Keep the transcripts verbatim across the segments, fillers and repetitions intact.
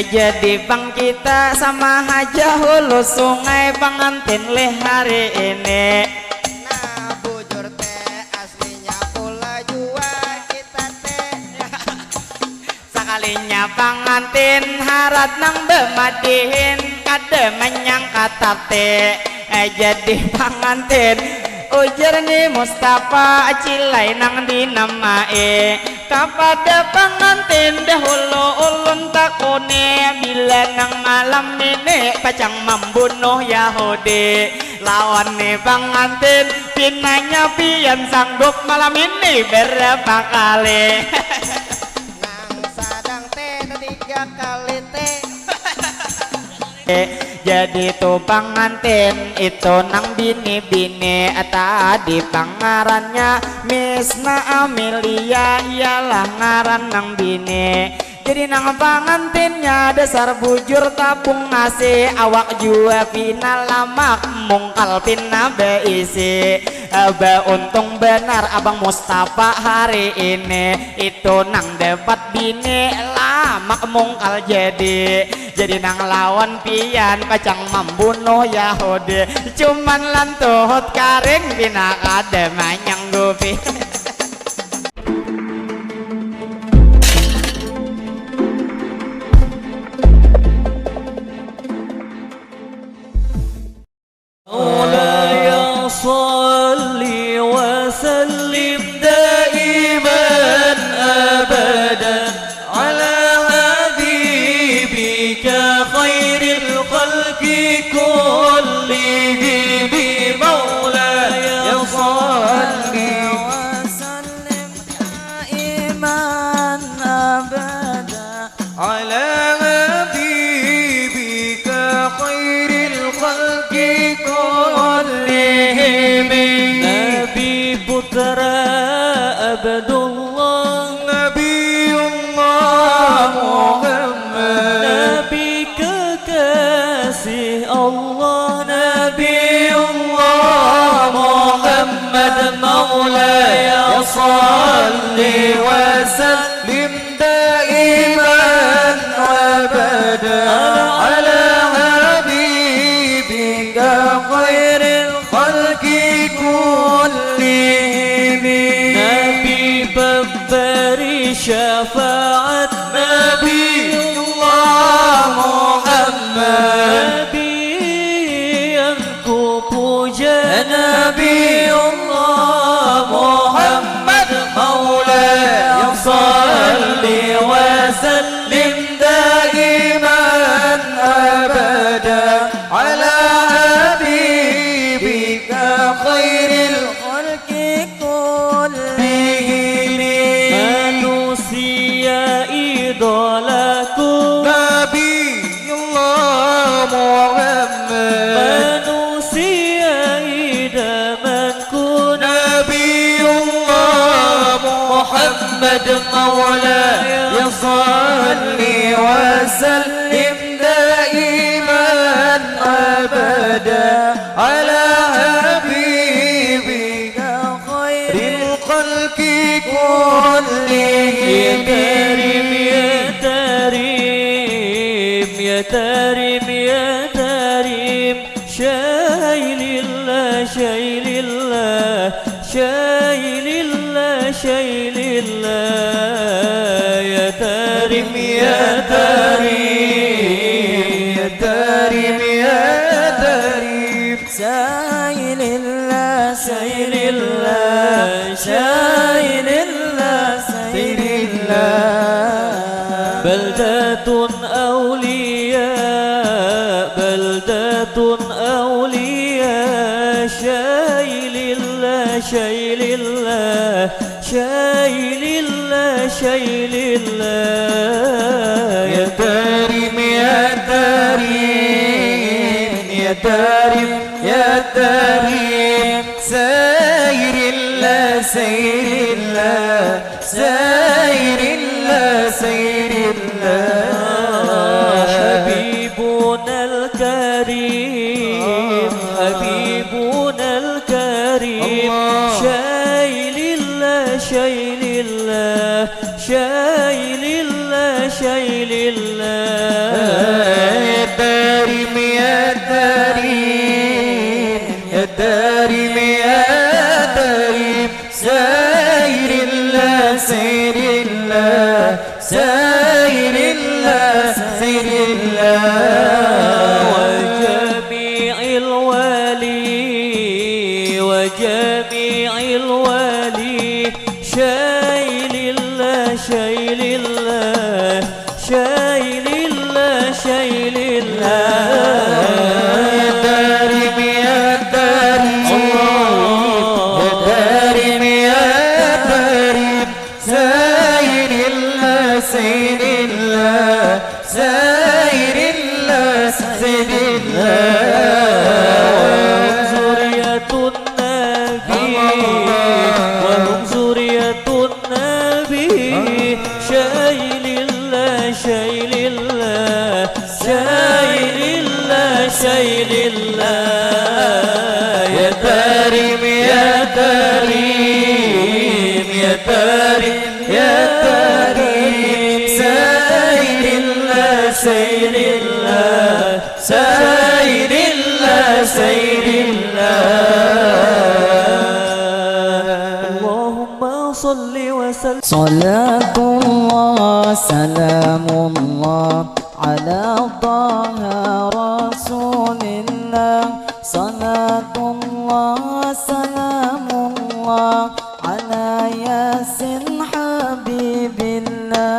Jadi pang kita sama haja hulu sungai pangantin leh hari ini. Nah, bujur teh aslinya pula jua kita teh. Sakalinya pangantin harat nang bemadihin kada manyangka tate. Eh, jadi pangantin ujar ni Mustafa cilai nang dinamai. Kapada pangantin dahulu ulun takuni bila nang malam ini pacang mambunuh Yahudi. Lawan ni pangantin pinanya pian sanggup malam ini berapa kali. Nang sadang teh tiga kali teh. Jadi tu pangantin itu nang bini-bini tadi pangarannya Misna Amelia ialah ngaran nang bini. Jadi nang pangantinnya dasar bujur tapung nasi awak jua pina lamak mungkal pina beisi. Bauntung benar abang Mustafa hari ini itu nang dapat bini lamak mungkal jadi. Jadi nang lawan pian pacang mambunuh Yahudi. Cuman lantuhut karing pina kada manyanggupi. مولاي صل وسلم دائما أبدا على حبيبك خير الخلق كلهم. مولاي صل وسلم دائما أبدا على حبيبك خير الخلق كلهم. Nabi putra Abdullah, Nabiullah Muhammad, Nabi kekasih Allah, Nabiullah Muhammad, مولاي صل وسلم دائما أبدا على حبيبك خير الخلق كلهم. Nabi pemberi syafaat, Nabiullah Muhammad, Nabi yang kupuja, Nabiullah Muhammad, مولاي صل وسلم دائما أبدا على حبيبك خير الخلق كلهم. Manusia idolaku, Nabiullah Muhammad, manusia idamanku, Nabiullah Muhammad, مولاي صل وسلم دائما أبدا على حبيبك خير الخلق كلهم. يا تريم، يا تريم، يا تريم، يا تريم، شاي لله، شاي لله، شاي لله، شاي لله، يا تريم، يا تريم، يا تريم، يا تريم. ساي لله، ساي لله، ساي لله، ساي لله. بلدة أولياء، بلدة أولياء، شاي لله، شاي لله، شاي لله، شاي لله. يا تريم، يا تريم، يا تريم، يا تريم، ساي لله، ساي لله، ساي لله، ساي لله. حبيبنا الكريم، حبيبنا الكريم، الله. شاي لله، شاي لله، شاي لله، شاي لله. Karim, ya Karim, ya Karim, ya Karim, sairillah, sairillah, sairillah, sairillah. Wa jami'il wali, wa jami'il wali, syailillah, syailillah, syailillah, syailillah. Ya Karim, ya Karim, ya Karim, ya Karim, sairillah, sairillah, sairillah, sairillah. Wa hum zurriyatun Nabi, wa hum zurriyatun Nabi, syailillah, syailillah, syailillah, syailillah. Ya Karim, ya Karim, ya Karim, ya Karim, sairillah, sairillah, sairillah, sairillah. Allahumma salli wa sallim. Salatullah, salamullah, ala taha rasulillah. Salatullah, salamullah, ala yasin habibillah.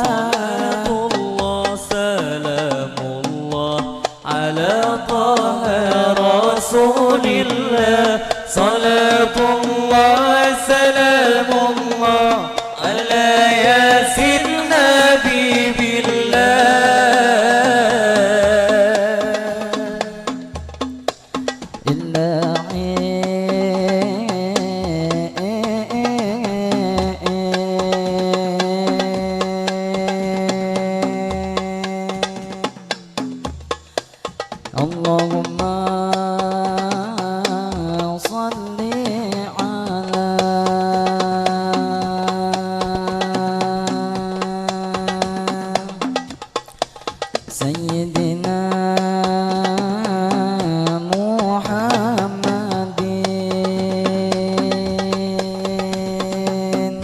Salatullah, salamullah, ala taha rasulillah. Salatullah, salamullah, ala yasin habibillah. Ilahi. Allahumma salli ala Sayyidina Muhammadin.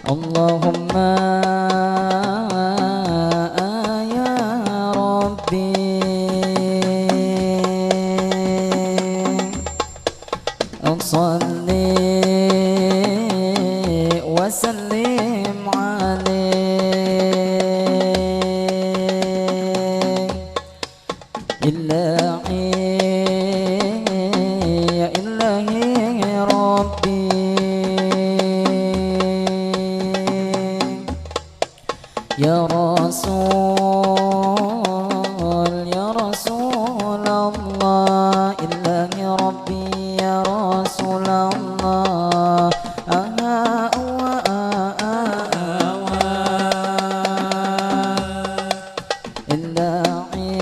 Allahumma ya Rabbi. Salli wa sallim alaih. Ilahi, ya Ilahi Rabbi. Ya Rasul, ya Rasulullah, Ilahi Rabbi, ya Rasulullah. Aha, awa, a, a, awa. Ilahi.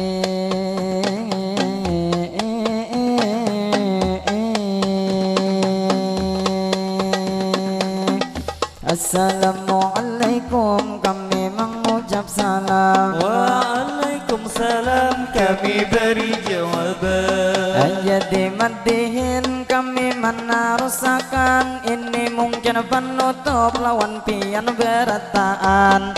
Assalamualaikum, kami mangucap salam. Waalaikumsalam, kami bari jawaban. Jadi madihin kami manarusakan, ini mungkin panutup lawan pian barataan.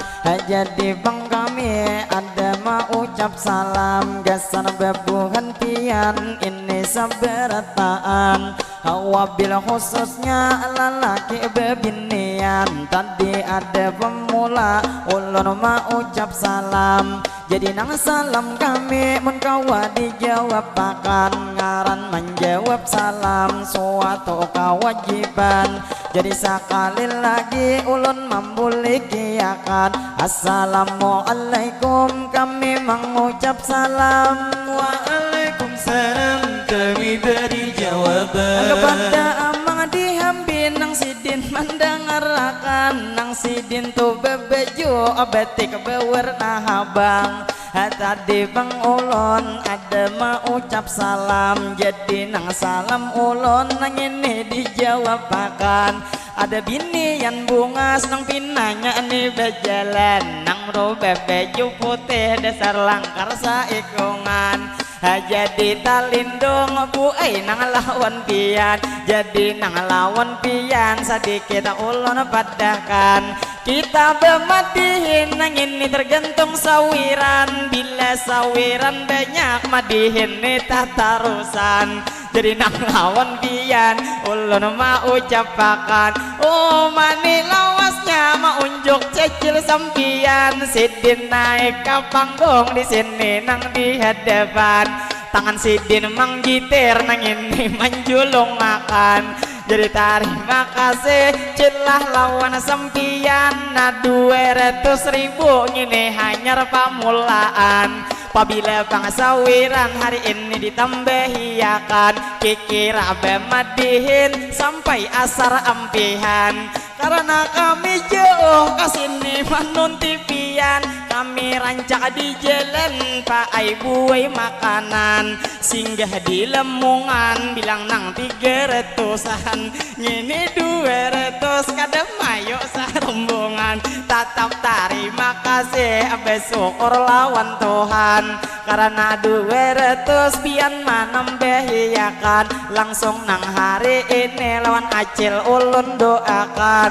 Jadi bang kami ada maucap salam gasan babuhan pian ini sabarataan. Wabil khususnya lalaki bebinian, tadi ada pemula ulun maucap salam. Jadi nang salam kami mun kawa dijawabakan, ngaran manjawab salam suatu kawajiban. Jadi sakali lagi ulun mambulikiakan, Assalamualaikum kami mangucap salam. Waalaikumsalam kami bari jawaban. Kepada amang dihambi nang sidin mandangarakan, nang sidin tu babaju batik bawarna habang. Tadi bang ulun ada maucap salam, jadi nang salam ulun nang ini dijawabakan. Ada binian bungas nang pinanya ni bajalan, nang rubah baju putih dasar langkar saikungan. Ha, jadi talindung bu ai nang lawan pian, jadi nang lawan pian sadikit ulun padahkan. Kita bamadihin nang ini tergantung sawiran, bila sawiran banyak madihin ni tatarusan. Jadi nang lawan pian ulun maucapakan, umani lawasnya maunjuk cecil sampian. Sidin naik ka panggung di sini nang di hadapan. Tangan sidin manggitir nang ini manjulungakan. Jadi tarima kasih cilah lawan sampian. Nah, dua ratus ribu ngini hanyar pamulaan. Pabila pangsawiran hari ini ditambahiakan, kikira bamadihin sampai asar ampihan. Karena kami jauh ka sini manunti pian, kami rancak di jalan paai buai makanan, singgah di lemungan bilang nang tiga ratusan, ngini dua ratus kada mayu sarumbungan. Tatap tarima kasih, bersyukur lawan Tuhan. Karena dua ratus pian manambahiakan, langsung nang hari ini lawan acil ulun doakan.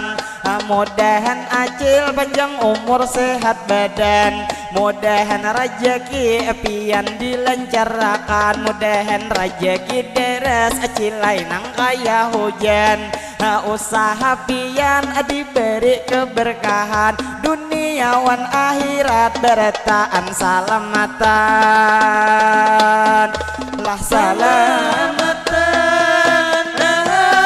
Mudahan acil panjang umur sehat badan, mudahan rajaki pian dilancarakan, mudahan rajaki deras acil ai nang kaya hujan. Usaha pian diberi keberkahan, dunia wan akhirat barataan salamatan. Lah salamatan lawan.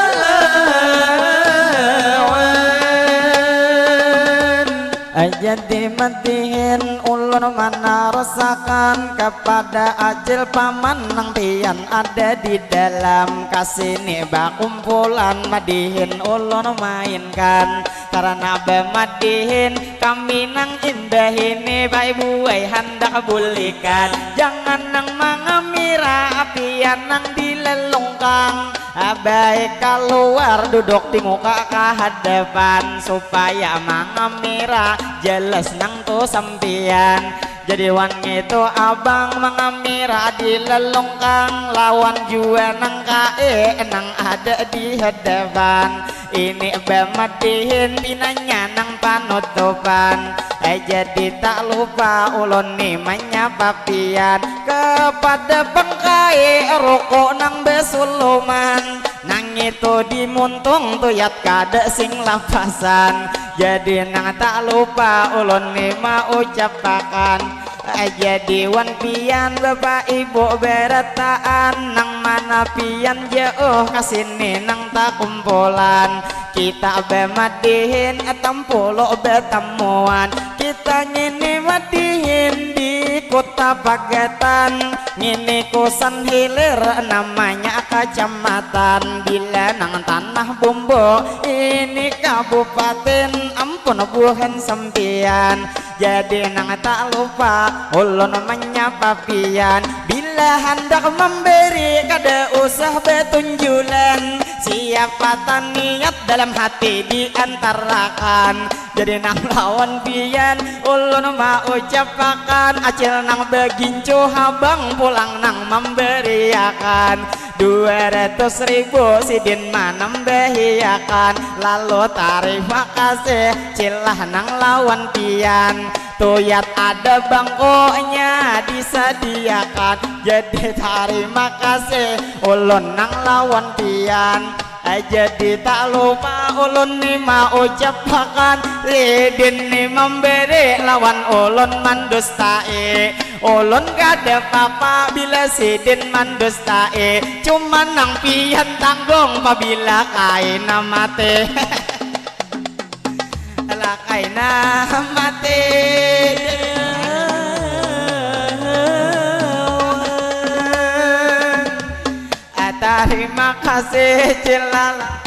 Jadi madihin ulun manarasakan kepada acil paman nang pian ada di dalam kasini bakumpulan madihin ulun mainkan. Karena bamadihin kami nang imbah ini baik buai handak bulikan. Jangan nang mangamira apian nang di lelungkang. Baik kaluar duduk di muka ka hadapan supaya mangamira jelas nang tu sampian. Jadi wan ngitu abang mangamira di lelungkang lawan jua nang kae nang ada di hadapan. Ini bamadihin pinanya nang panutupan. Eh, jadi tak lupa ulun ni manyapa pian kepada pangkai ruko nang besuluman. Nang itu di muntung tuyat kada sing lapasan. Jadi nang tak lupa ulun ni maucapakan. Jadi wan pian bapak ibu berataan nang mana pian jauh kasini nang takumpulan. Kita bamadihin tampulu batamuan. Kita ngini madihin di kota Pagatan. Ngini kusan hilir namanya kacamatan. Bila nang tanah bumbu ini kabupaten ampun buhan sampian. Jadi nang tak lupa ulun manyapa pian. Bila handak memberi kada usah betunjulan. Siapa taniat dalam hati diantarakan. Jadi nang lawan pian ulun maucapakan acil nang begincu habang pulang nang memberiakan. Dua ratus ribu sidin manambahiakan, lalu tarima kasih cilah nang lawan pian. Tuyat ada bangkunya disadiakan, jadi tarima kasih ulun nang lawan pian. Jadi tak lupa ulun ni maucapakan, sidin ni memberi lawan ulun mandustai. Ulun kada papa bila sidin mandustai, cuma nang pian tanggung pabila kaina mati. Lah kaina mati. Tarima kasih cilala.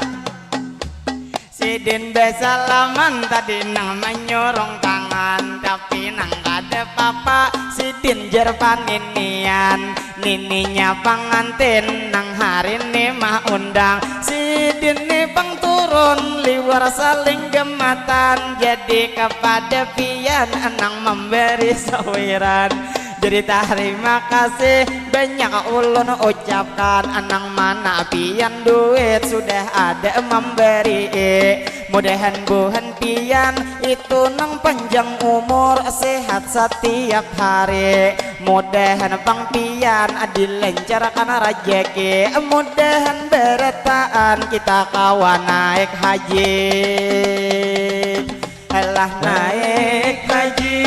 Sidin besalaman tadi nang manyurung tangan, tapi nang kada papa sidin jer paninian. Nininya pangantin nang hari ni mah undang, sidin ni pang turun liwar saling gematan. Jadi kepada pian nang memberi sawiran, jadi tarima kasih banyak ulun ucapkan. Nang mana pian duit sudah ada memberi. Mudahan buhan pian itu nang panjang umur, sehat setiap hari. Mudahan pang pian dilancarkan rajaki. Mudahan berataan kita kawa naik haji. Alah naik haji.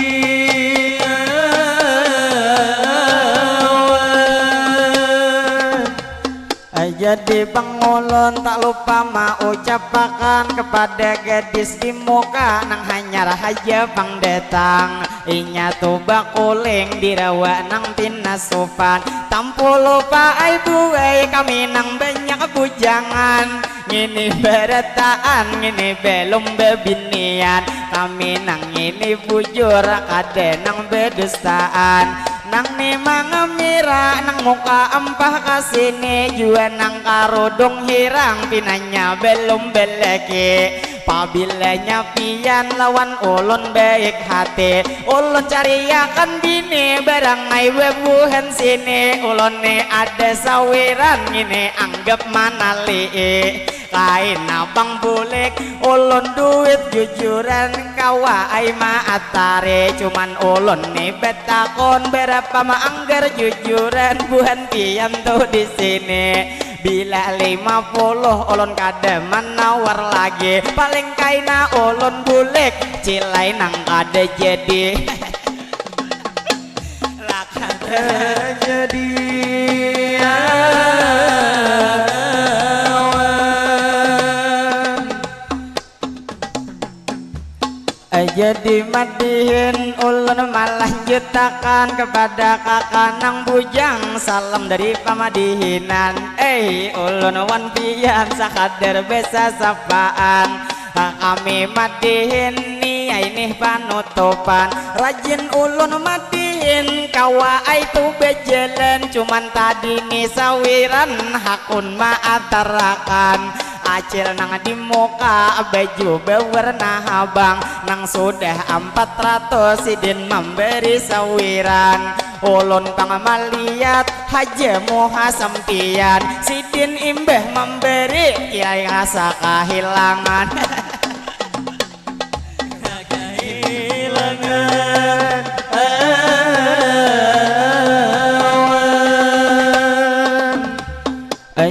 Jadi pang ulun tak lupa maucapakan kepada gadis di muka nang hanyar haja pang datang. Inya tu bakuling di rawa nang pina supan. Tampu lupa ai buai, kami nang banyak bujangan. Ngini barataan, ngini belum bebinian. Kami nang ngini bujur, kada nang bedustaan. Nang ni mangamira, nang muka ampah ka sini, jua nang karudung hirang, pinanya belum beleki. Pabilanya pian lawan ulun baik hati, ulun cariakan bini, barangai babuhan sini. Ulun ni ada sawiran, ngini anggap manalii. Kaina pang bulik, ulun duit jujuran, kawa ai maatari. Cuman ulun ni betakon, berapa maanggar jujuran buhan pian tu di sini. Bila lima puluh ulun kada manawar lagi, paling kaina ulun bulik, cilai nang kada jadi. Lah kada jadi awan. Jadi madihin ulun malanjutakan kepada kaka nang bujang, salam dari pamadihinan. Eh, ulun wan pian sakadar besasapaan. Kami madihin ni ai nih panutupan. Rajin ulun madihin kawa ai tu bajalan, cuman tadi ni sawiran hakun maatarakan. Acil nang di muka baju bawarna habang, nang sudah ampat ratus sidin mambari sawiran. Ulun pang maliat haja muha sampiyan, sidin imbah mambari kiai rasa kahilangan. Kahilangan awan.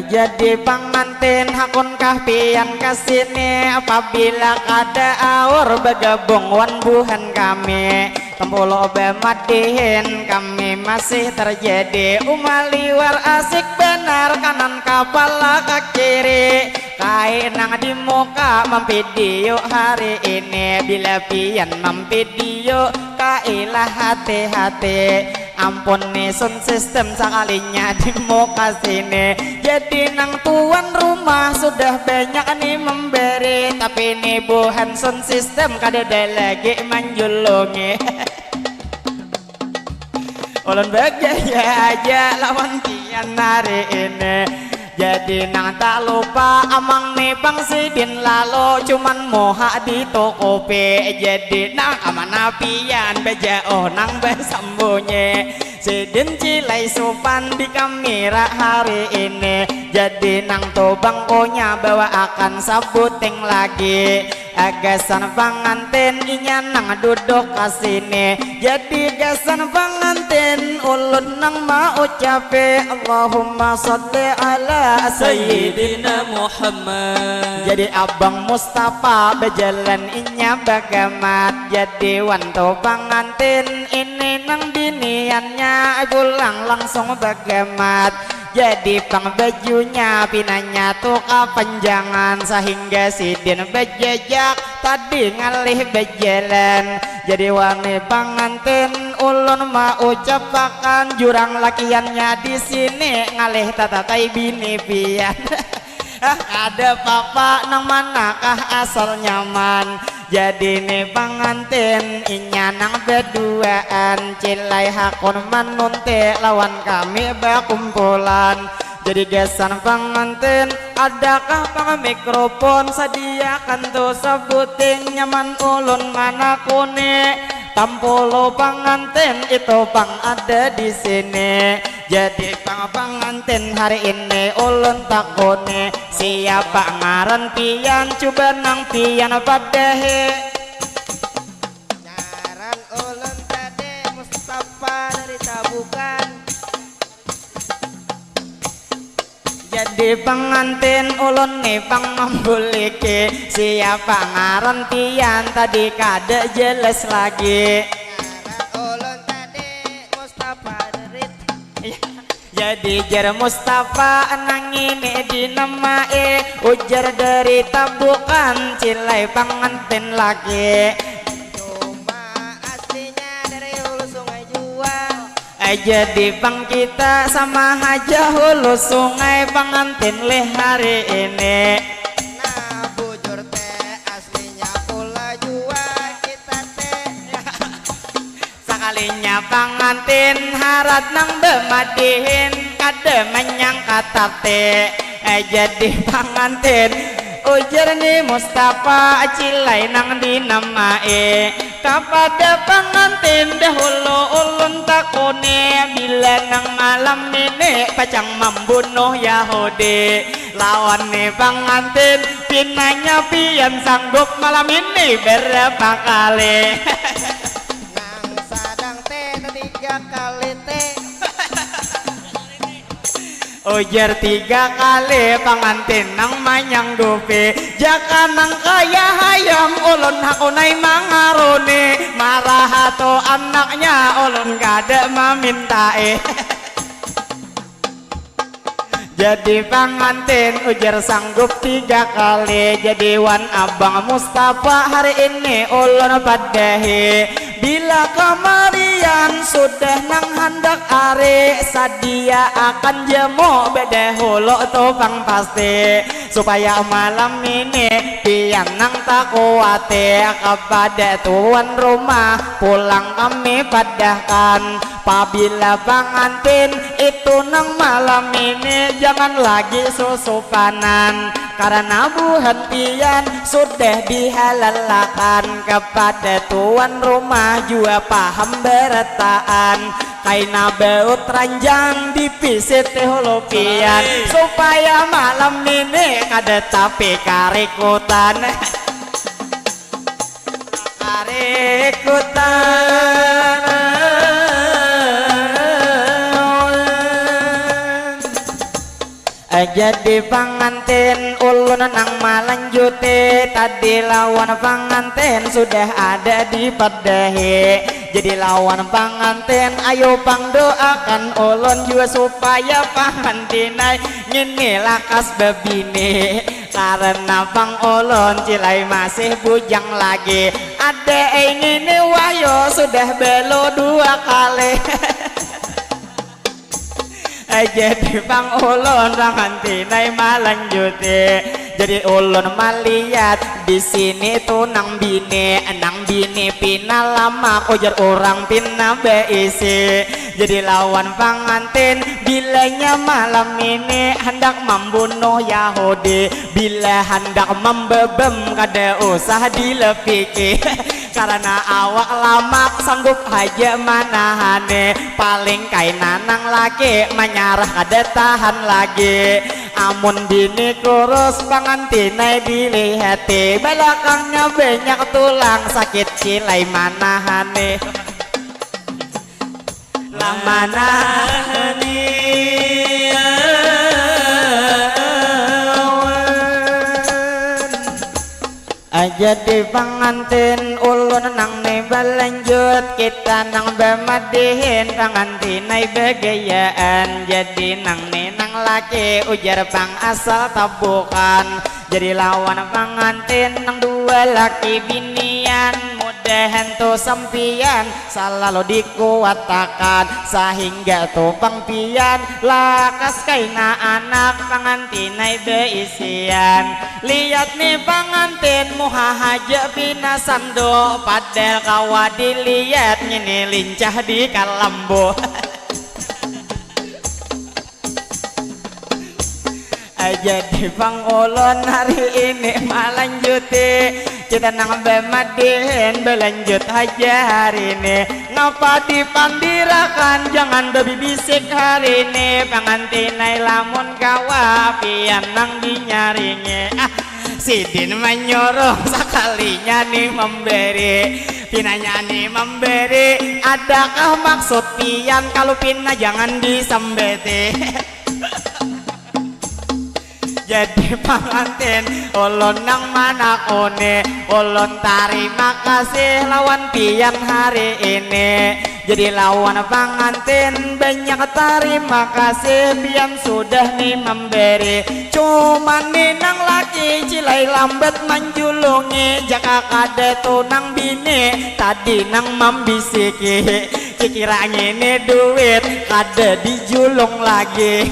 Jadi pangantin, hakunkah pian ka sini? Apabila kada aur bagabung wan buhan kami, tempuluh bamadihin kami masih terjadi. Uma liwar asik banar, kanan kapala ka kiri, kai nang di muka mampidiu hari ini. Bila pian mampidiu, kailah hati-hati. Ampun ni sound system sakalinya di muka sini. Jadi nang tuan rumah sudah banyak ni memberi, tapi ni buhan sound system kadada lagi manjulungi. Ulun bagaya aja lawan pian hari ini. Jadi nang tak lupa amang ni pang sidin lalu, cuman muha ditukupi. Jadi nang kamana pian bajauh nang basambunyi. Sidin cilai supan di kamera hari ini. Jadi nang tu bangkunya bawaakan sabuting lagi. Gasan pangantin inya nang duduk ka sini. Jadi gasan pangantin ulun nang maucapi Allahumma sholli ala Sayyidina Muhammad. Jadi Abang Mustafa bajalan inya bagamat. Jadi wan tu pangantin ini nang biniannya pulang langsung bagamat. Jadi pang bajunya pinanya tu kapanjangan sahingga sidin bajajak tadi ngalih bajalan. Jadi wani pangantin ulun maucapakan jurang lakiannya di sini ngalih tatatai bini pian. Kada papa nang manakah asal nyaman. Jadi ni pangantin inya nang beduaan, cilai hakun manunti lawan kami bakumpulan. Jadi gasan pangantin, adakah pang mikrofon sadiakan tu sabuting, nyaman ulun manakuni. Tampulu pangantin itu pang ada di sini. Jadi pang pangantin hari ini ulun takuni, siapa ngaran pian? Cuba nang pian padahi. Ngaran ulun tadi Mustafa dari Tabukan. Jadi pangantin ulun ni pang mambuliki, siapa ngaran pian? Tadi kada jelas lagi. Ngaran ulun tadi Mustafa dari Jadi jar Mustafa nang ini dinamai, ujar dari Tabukan, cilai pangantin lagi. Cuma aslinya dari Hulu Sungai jua. Eh, jadi pang kita sama haja Hulu Sungai pangantin leh hari ini. Nah, bujur teh aslinya pula jua kita teh. Sakalinya pangantin harat nang bemadihin, kada manyangka tati. Eh, jadi pangantin, ujar ni Mustafa, cilai nang dinamai. Kapada pangantin dahulu ulun takuni, bila nang malam ini pacang mambunuh Yahudi. Lawan ni pangantin, pinanya pian sanggup malam ini berapa kali? Nang sadang teh tiga kali teh. Ujar tiga kali pangantin nang manyanggupi. Jaka nang kaya hayam ulun hakunai mangaruni. Marah tu anaknya ulun kada mamintai. Jadi pangantin ujar sanggup tiga kali. Jadi wan abang Mustafa hari ini ulun padahi. Bila kamarian sudah nang handak ari, sadia akan jamu bedahulu tu pang pasti. Supaya malam ini pian nang takuati, kapada tuan rumah pulang kami padahkan. Pabila pangantin itu nang malam ini jangan lagi susupanan, karena buhan pian sudah dihalalakan. Kapada tuan rumah jua paham berataan, kaina baut ranjang dipisit hulu pian. Supaya malam ini kada tapi karikutan. Karikutan. Eh, jadi pangantin ulun nang malanjuti, tadi lawan pangantin sudah ada di padahi. Jadi lawan pangantin, ayo pang doakan ulun jua supaya pangantin ai ngini lakas babini. Karena pang ulun cilai masih bujang lagi. Ada ai ngini wahyo sudah belo dua kali. Jadi pang ulun pangantin ai malanjuti. Jadi ulun malihat di sini tu nang bini, nang bini pina lamak, ujar urang pina baisi. Jadi lawan pangantin, bilanya malam ini handak mambunuh Yahudi, bila handak mambebem kada usah dilepiki. Karena awak lamak sanggup haja manahani, paling kaina nang laki manyarah kada tahan lagi. Amun bini kurus pangantin ai dilihati, balakangnya banyak tulang sakit cilai manahani. Lah manahani. Jadi pangantin ulun nang ni balanjut, kita nang bamadihin pangantin ai bagayaan. Jadi nang ni nang laki ujar pang asal Tabukan. Jadi lawan pangantin nang dua laki binian muda. Dehan tu sampiyan salalu dikuatakan, sahingga tu pang pian lakas kaina anak pangantin ai beisian. Lihat ni pangantin, muha haja pina sanduk, padahal kawa dilihat ngini lincah di kalambu. Jadi pang ulun hari ini malanjuti, kita nang bamadihin balanjut haja hari ini. Ngapa dipandirakan, jangan babibisik hari ini. Pangantin ai lamun kawa, pian nang dinyaringi. Ah, sidin manyuruh sakalinya ni mambari. Pinanya ni mambari, adakah maksud pian? Kalu pina jangan disambati. Jadi pangantin, ulun nang manakuni, ulun tarima kasih lawan pian hari ini. Jadi lawan pangantin banyak tarima kasih, pian sudah ni mambari. Cuman ni nang laki cilai lambat manjulungi, jaka kada tu nang bini tadi nang mambisiki. Kikira ngini duit kada dijulung lagi.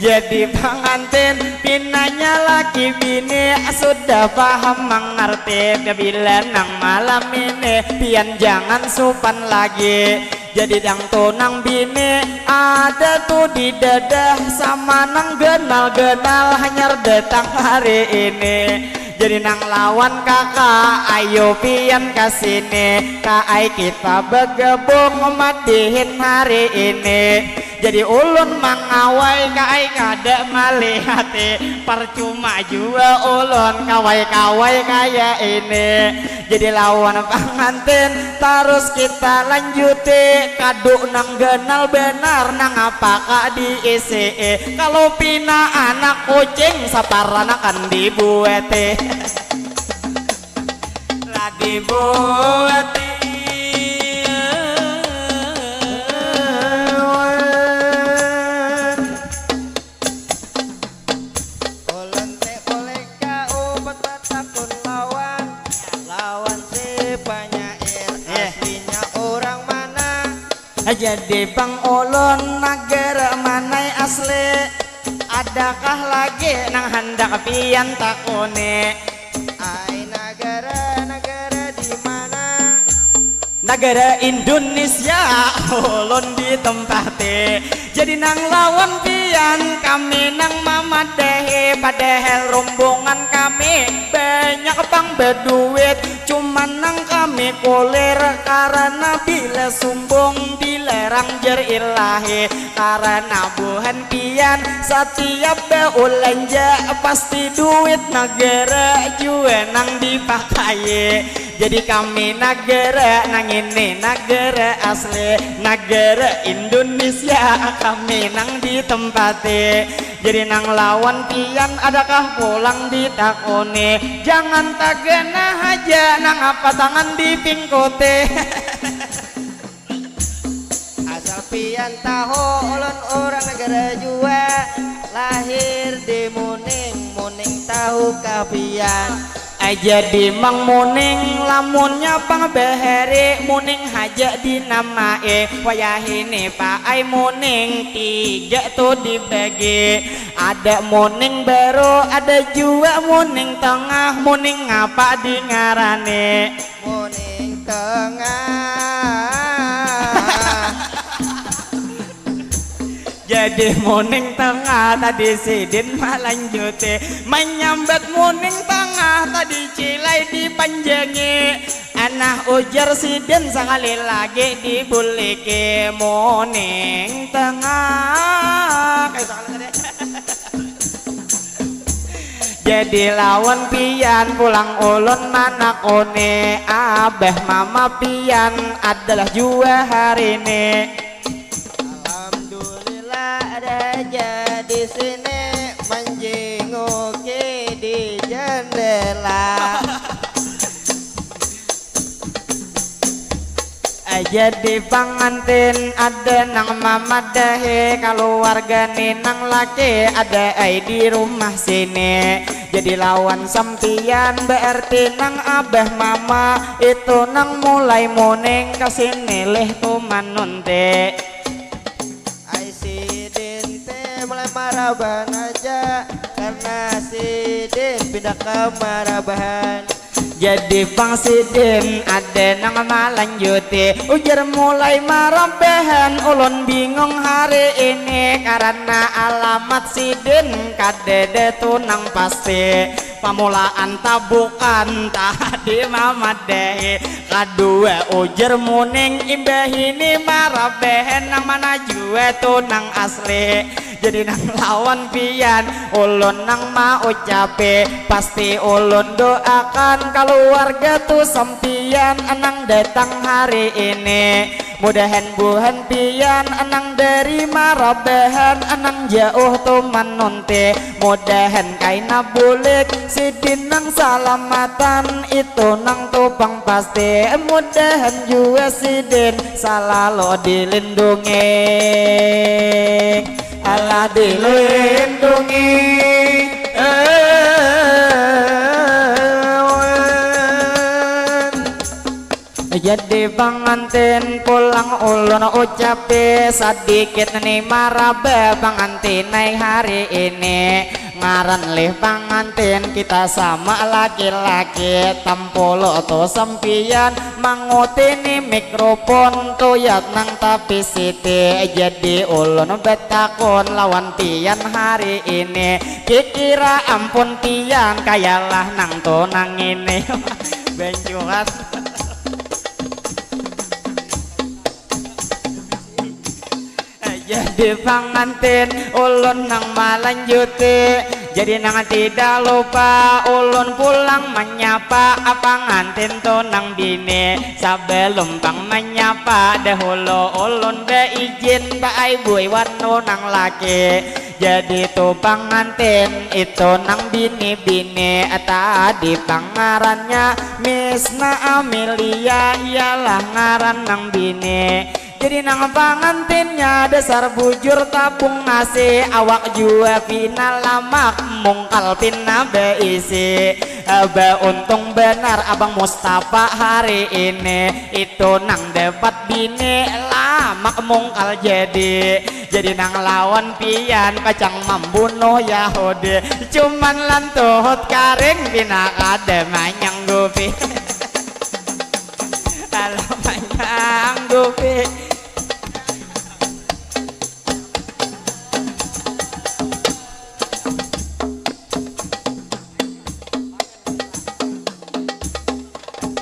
Jadi pangantin, pinanya laki bini sudah paham mangarti. Bila nang malam ini pian jangan supan lagi. Jadi dang tu nang bini ada tu di dadah, sama nang ganal-ganal hanyar datang hari ini. Jadi nang lawan kaka, ayo pian ka sini, kaai kita bagabung madihin hari ini. Jadi ulun mangawai, kaai kada malihati, parcuma jua ulun kawai-kawai kaya ini. Jadi lawan pangantin tarus kita lanjuti, kadu nang ganal banar, nangapa ka diisii. Kalu pina anak kucing saparanakan dibuati. Lah dibuati. Ulun te boleh ka upat batakun lawan, lawan si panyair. Eh. Aslinya urang mana? Jadi pang ulun nagara manai asli? Adakah lagi nang handak pian takuni? Ai nagara, nagara di mana? Nagara Indonesia ulun ditempati. Jadi nang lawan pian kami nang mamadahi, padahal rombongan kami banyak pang baduit, cuman nang kami kulir karana bila sumbung dilarang jar ilahi. Karana buhan pian satiap baulanja pasti duit nagara jua nang dipakai. Jadi kami nagara nang ini nagara asli, nagara Indonesia kami nang ditempati. Jadi nang lawan pian adakah pulang ditakuni, jangan tagana haja nang apa tangan dipingkuti. Asal pian tahu ulun urang nagara jua, lahir di Muning, Muning tahukah pian? Ai jadi mang Muning, lamunnya pang bahari Muning haja dinamai. Wayahini paai Muning tiga tu dibagi, ada Muning baru, ada jua Muning tengah, Muning ngapa dingarani? Muning tengah. Jadi Muning tengah tadi sidin malanjuti, manyambat Muning tengah tadi cilai dipanjangi. Anah ujar sidin sakali lagi dibuliki Muning tengah. Kayak sakali tadi. Jadi lawan pian pulang ulun manakuni, abah mama pian adalah jua hari ini. Alhamdulillah ada haja di sini manjinguki di jendela. Jadi pangantin ada nang mamadahi kaluarga ni nang laki ada ai di rumah sini. Jadi lawan sampiyan berarti nang abah mama itu nang mulai muning kasini lih tumanun ti. Ai sidin te mulai marabahan aja karena sidin pindah ke marabahan. Jadi pang sidin ada nang malanjuti ujar mulai marabahan ulun bingung hari ini karena alamat sidin kadada tu nang pasti. Pamulaan tabukan tadi mamadahi. Kadua ujar muning imbah ini marabahan nang mana jua tu nang asli. Jadi nang lawan pian ulun nang maucapi pasti ulun doakan kaluarga tu sampian nang datang hari ini. Mudahan buhan pian nang dari marabahan nang jauh tu manunti. Mudahan kaina bulik sidin nang salamatan itu nang tu pang pasti. Mudahan jua sidin salalu dilindungi. Allah dilindungi. Jadi pangantin pulang ulun ucapi sadikit ni maraba pangantin ai hari ini. Ngaran lih pangantin kita sama laki-laki tampulu tu sampiyan mangutini mikrofon tuyat nang tapi siti. Jadi ulun betakun lawan pian hari ini kikira ampun pian kayalah nang tu nang ini. Bencuat. Jadi pangantin ulun nang malanjuti. Jadi nang tidak lupa ulun pulang menyapa pangantin tu nang bini. Sebelum pang menyapa dahulu ulun beijin baibui wanu nang laki. Jadi tu pangantin itu nang bini-bini tadi pangarannya Misna Amelia ialah ngaran nang bini. Jadi nang pangantinnya dasar bujur tabung nasi awak jua pina lamak mungkal pina beisi. Aba untung benar abang Mustafa hari ini itu nang dapat bini lamak mungkal jadi. Jadi nang lawan pian pacang mambunuh Yahudi. Cuman lantuhut karing pina kada manyanggupi. Kalau manyanggupi.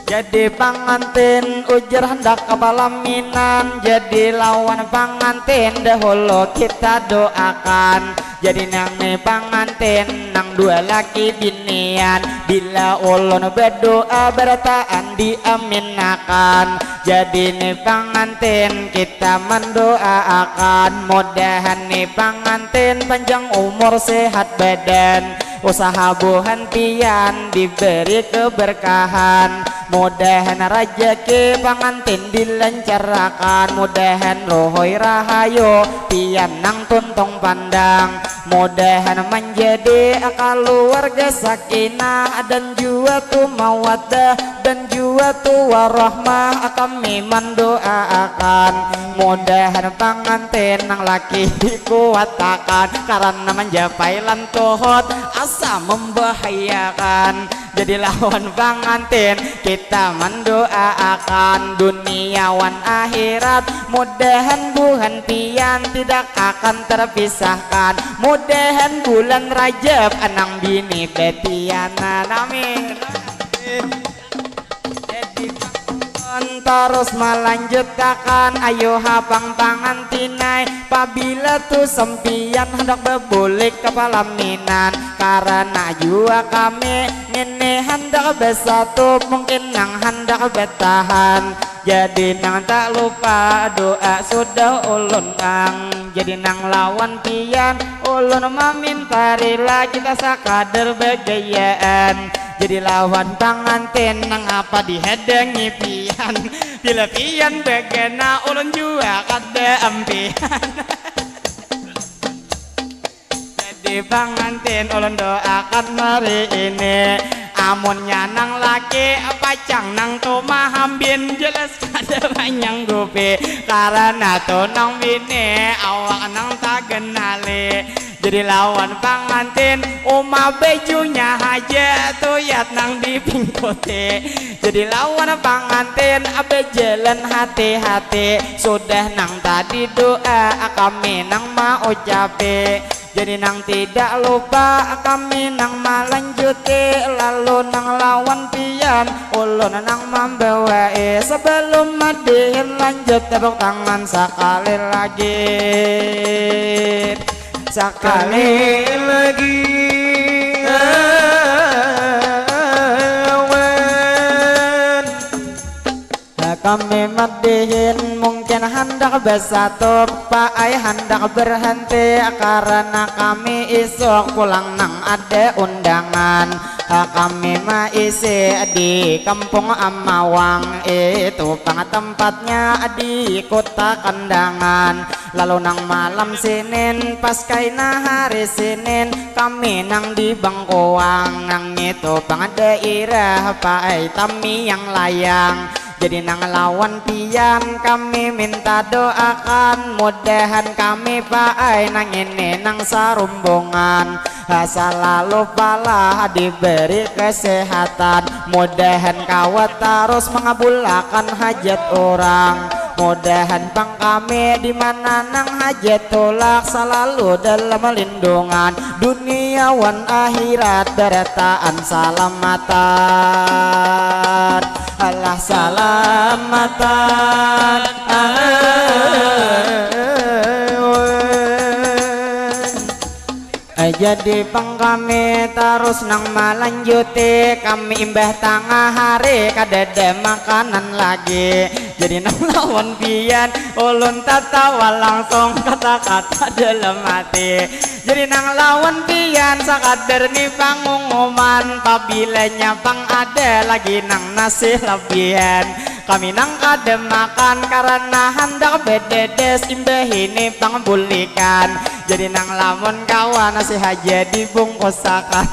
Jadi pangantin ujar handak ka palaminan. Jadi lawan pangantin dahulu kita doakan. Jadi nang ni pangantin nang dua laki binian. Bila ulun berdoa berataan diaminakan. Jadi ni pangantin kita mendoaakan mudahan ni pangantin panjang umur sehat badan. Usaha buhan pian diberi keberkahan. Mudahan rajaki pangantin dilancarakan. Mudahan rohoi rahayu pian nang tuntung pandang. Mudahan menjadi keluarga sakinah dan jua tu mawaddah dan jua tu warahmah kami mendoaakan. Mudahan pangantin nang laki dikuatakan karena menjapai lantuhut asa membahayakan. Jadi lawan pangantin kita mendoaakan dunia wan akhirat. Mudahan buhan pian tidak akan terpisahkan. Mudahan bulan Rajab anang bini betianan. Amin. Jadi pangantin terus melanjutakan ayo hapang pangantinai. Pabila tu sampiyan handak babulik ka palaminan karana jua kami ngini handak basatu mungkin nang handak batahan. Jadi nang tak lupa doa sudah ulun ang. Jadi nang lawan pian ulun maminta rila kita sakadar bagayaan. Jadi lawan pangantin nang apa dihadangi pian. Bila pian bagana ulun jua kada ampian. Jadi Pangantin ulun doakan hari ini, amunnya nang laki pacang nang tumahambin, jelas kada manyanggupi karana tu nang bini awak nang tagenali. Jadi lawan pangantin uma bajunya haja tuyat nang dipingkuti. Jadi lawan pangantin bajalan hati-hati, sudah nang tadi doa kami nang maucapi. Jadi nang tidak lupa kami nang malanjuti, lalu nang lawan pian ulun nang mambawai. Sebelum madihin lanjut tepuk tangan sakali lagi. Sakali lagi. Kami madihin mungkin handak basatup, paai handak berhenti karena kami isuk pulang nang ada undangan. Kami maisi di kampung Amawang, itu pang tempatnya di kota Kandangan. Lalu nang malam Senin pas kaina hari Senin, kami nang di Bangkuang, nang itu pang dairah paai Tamiang Layang. Jadi nang lawan pian kami minta doakan, mudahan kami paai nang ini nang sarumbungan, ha, salalu palah diberi kesehatan, mudahan kawa tarus mangabulakan hajat urang. Mudahan pang kami di mana nang hajat tulak salalu dalam lindungan dunia wan akhirat, barataan salamatan. Alah salamatan. Jadi pang kami tarus nang malanjuti, kami imbah tangah hari kadada makanan lagi. Jadi nang lawan pian ulun tatawa langsung kata-kata dalam hati. Jadi nang lawan pian sakadar ni pangumuman, pabilanya pang ada lagi nang nasi labihan. Kami nang kada makan karana handak bededes, imbah ini pang bulikan. Jadi nang lamun kawa nasi haja dibungkusakan.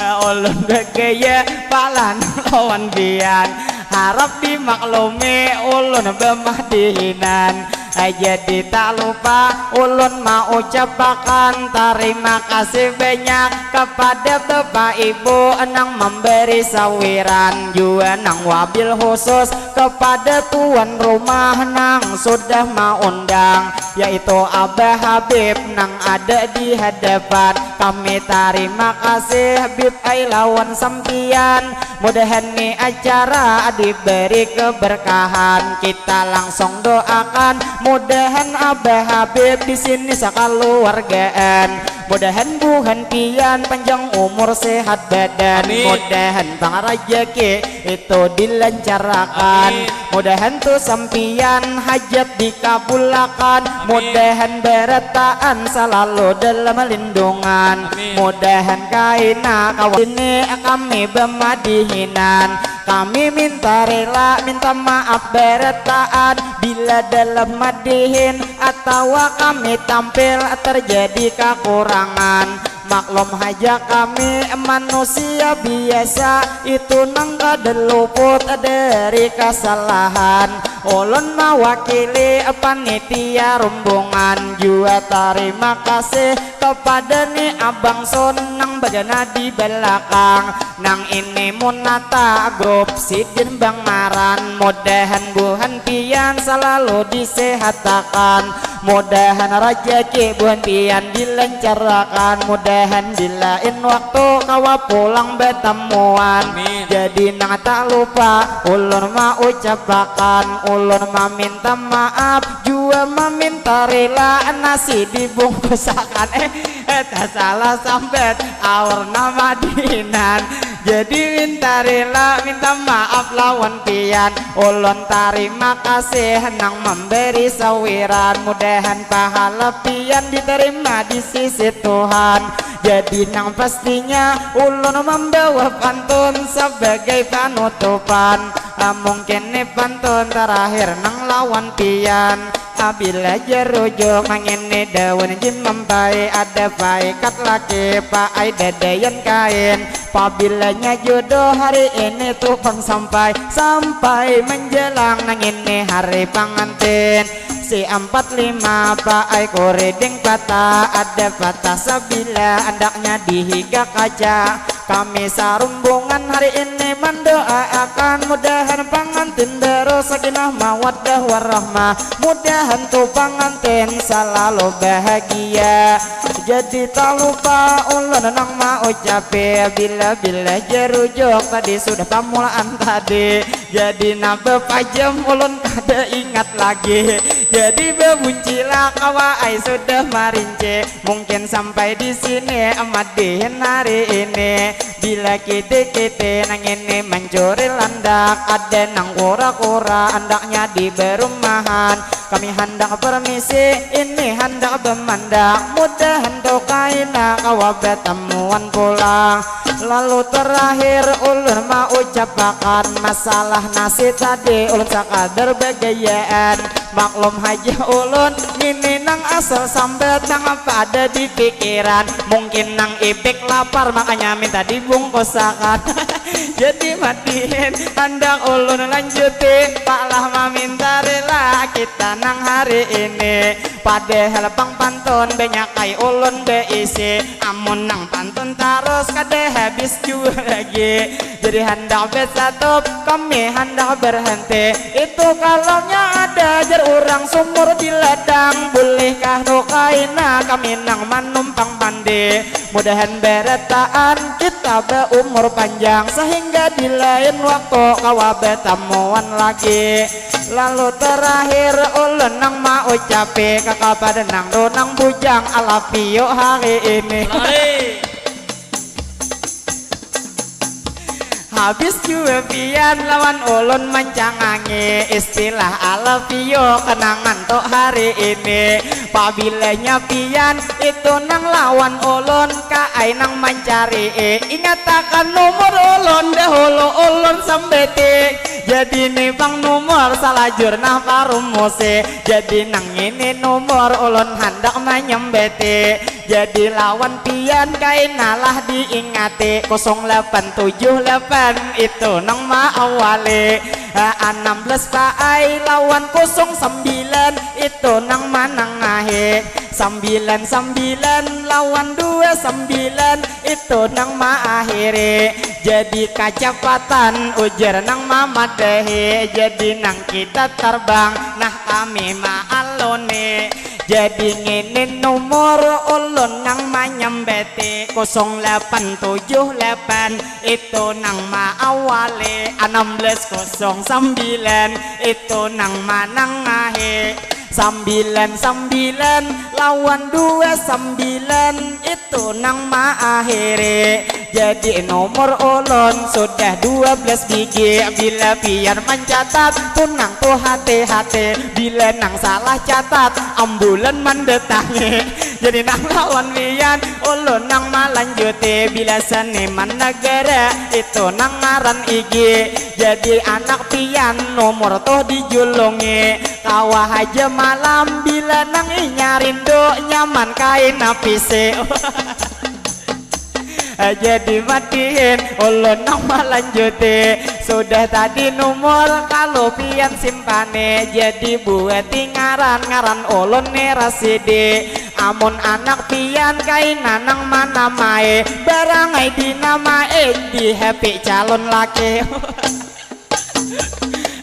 Ulun bagaya pala nang lawan pian, harap dimaklumi ulun bamadihinan. Jadi tak lupa ulun maucapakan tarima kasih banyak kepada Bapak Ibu nang memberi sawiran, jua nang wabil khusus kepada tuan rumah nang sudah maundang, yaitu Abah Habib nang ada di hadapan. Kami tarima kasih Habib ai lawan sampian. Mudahan ni acara diberi keberkahan. Kita langsung doakan, mudahan Abah Habib di sini sakaluargaan. Mudahan buhan pian panjang umur, sehat badan. Amin. Mudahan pang rajaki itu dilancarakan. Amin. Mudahan tu sampian hajat dikabulakan. Amin. Mudahan barataan salalu dalam lindungan. Amin. Mudahan kaina kawa sini kami bamadihinan. Kami minta rela, minta maaf barataan bila dalam madihin atawa kami tampil terjadi kakurangan. Maklum haja kami manusia biasa, itu nang kada luput dari kasalahan. Ulun mawakili panitia rumbungan jua tarima kasih kepada ni Abang Sun nang bagana di balakang. Nang ini munata grup sidin bangaran, mudahan buhan pian salalu disehatakan, mudahan rajaki buhan pian dilancarakan, mudahan di lain waktu kawa pulang batamuan. Amin. Jadi nang tak lupa ulun maucapakan, ulun maminta maaf jua maminta rila nasi dibungkusakan. Eh, eh, tak salah sambat aur nama dinan. Jadi minta rela, minta maaf lawan pian. Ulun tarima kasih nang memberi sawiran. Mudahan pahala pian diterima di sisi Tuhan. Jadi nang pastinya ulun membawa pantun sebagai penutupan. Ah, mungkin ni pantun terakhir nang lawan pian. Apabila jerujuk nang ini daun jimampai, ada paikat laki paai dadayan kain. Pabilanya jodoh hari ini tu pang sampai, sampai menjelang nang ini hari pangantin. Si ampat lima paai kuriding patah, ada patah sabila andaknya di higa kaca. Kami sarumbungan hari ini mandoaakan mudahan pangantin terus sakinah mawaddah warahmah, mudahan tu pangantin salalu bahagia. Jadi talupa ulun nang maucapi, bila-bila jerujuk tadi sudah pamulaan tadi. Jadi napa pajam ulun kada ingat lagi. Jadi babuncilah kawa ai sudah marinci. Mungkin sampai di sini madihin hari ini. Bila kiti-kiti nang ini mancuri landak, ada nang kura-kura andaknya di berumahan. Kami handak permisi, ini handak bemandak, mudahan tu kaina kawa batamuan pulang. Lalu terakhir ulun maucapakan masalah nasi tadi, ulun sakadar bagayaan. Maklum haja ulun ngini nang asal sambat nang apa ada di pikiran. Mungkin nang ibik lapar makanya minta dibungkusakan. Jadi madihin handak ulun lanjuti, pak lah maminta rela kita nang hari ini. Padahal pang pantun banyak ai ulun beisi. Amun nang pantun tarus kada habis jua lagi. Jadi handak besatup kami handak berhenti. Itu kalaunya ada jar urang sumur di ladang. Bolehkah tu kaina kami nang manumpang mandi. Mudahan berataan kita beumur panjang sehingga di lain waktu kawa betamuan lagi. Lalu terakhir ulun nang maucapi ka kapada nang tu nang bujang alapio hari ini. Habis jua pian lawan ulun mancangangi istilah alapio kenangan tu hari ini. Pabilanya pian itu nang lawan ulun kaai nang mancarii. Ingatakan nomor ulun dahulu ulun sambeti. Jadi ni pang nomor salajur nah parumusi. Jadi nang ini nomor ulun handak manyambeti. Jadi lawan pian kainalah diingati kosong lapan tujuh lapan itu nang maawali. Ah, anam belas paai lawan kosong sambilan itu nang manangahi. Sambilan sambilan lawan dua sambilan itu nang maakhiri. Jadi kacapatan ujar nang mamadahi. Jadi nang kita tarbang nah kami maaluni. Jadi ngini nomor ulun nang manyambeti kosong lapan tujuh lapan itu nang maawali, anam belas kosong sambilan itu nang manangahi, sambilan sambilan lawan dua sambilan itu nang maakhiri. Jadi nomor ulun sudah dua belas bigi. Bila pian mancatat tu nang tu hati-hati. Bila nang salah catat ambulan mandatangi. Jadi nang lawan pian ulun nang malanjuti. Bila seniman negara itu nang ngaran Igi. Jadi anak pian nomor tuh dijulungi. Kawa haja malam bila nang inya rindu nyaman kaina pisi. Jadi madihin ulun nang malanjuti. Sudah tadi nomor kalu pian simpani. Jadi buati ngaran, ngaran ulun ni Rasidi. Amun anak pian kaina nang manamai, barangai dinamai di happy calon laki.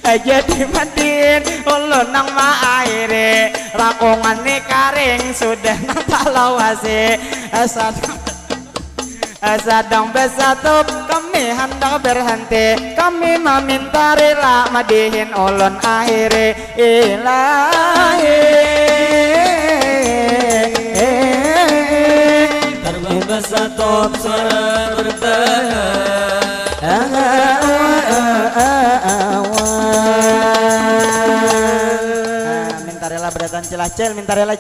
Jadi madihin ulun nang maakhiri. Rakungan ni karing sudah nang talawasi. Sadang, sadang besatup kami handak berhenti. Kami maminta rila madihin ulun akhiri. Ilahi. Tarbang besatup suara bertahan. Minta rela beratan cilacil, minta rela